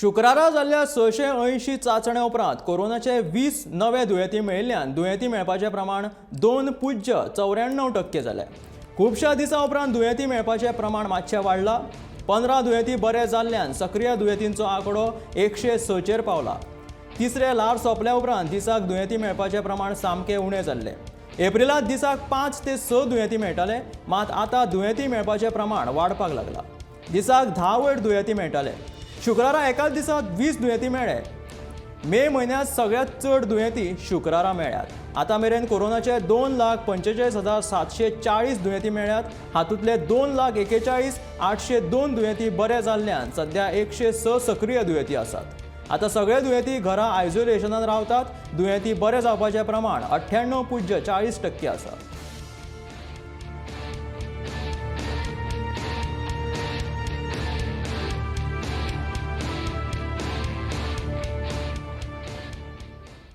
शुक्रारा जाल्ल्या 680 चांचण्या उपरांत कोरोनाचे 20 नवे दुयेंती मेळिल्ल्यान दुयेंती मेळपाचें प्रमाण 2.94% जालें. खुबश्या दिसां उपरांत दुयेंती मेळपाचें प्रमाण मातशें वाडलां. 15 दुयेंती बरे जाल्ल्यान सक्रीय दुयेंतींचो आंकडो 106चेर पावला. तिसरें ल्हार सोंपल्या उपरांत दिसाक दुयेंती मेळपाचें प्रमाण सामकें उणें जाल्लें. एप्रिलांत दिसाक 5 ते 6 दुयेंती मेळटाले, मात आतां दुयेंती मेळपाचें प्रमाण वाडपाक लागलां. दिसाक 10 वयर दुयेंती मेळटाले. शुक्रारा एकाच दिसात 20 दुयेंती मेळ्ळे. मे म्हयन्यांत सगळ्यांत चड दुयेंती शुक्रारा मेळ्ळ्यात. आतां मेरेन कोरोनाचे 2,45,740 दुयेंती मेळ्ळ्यात. हातूंतले 2,41,802 दुयेंती बरे जाल्ल्यान सध्या 106 सक्रीय दुयेंती आसात. आतां सगळे दुयेंती घरा आयसोलेशनान रावतात. दुयेंती बरे जावपाचें प्रमाण 98.40% आसा.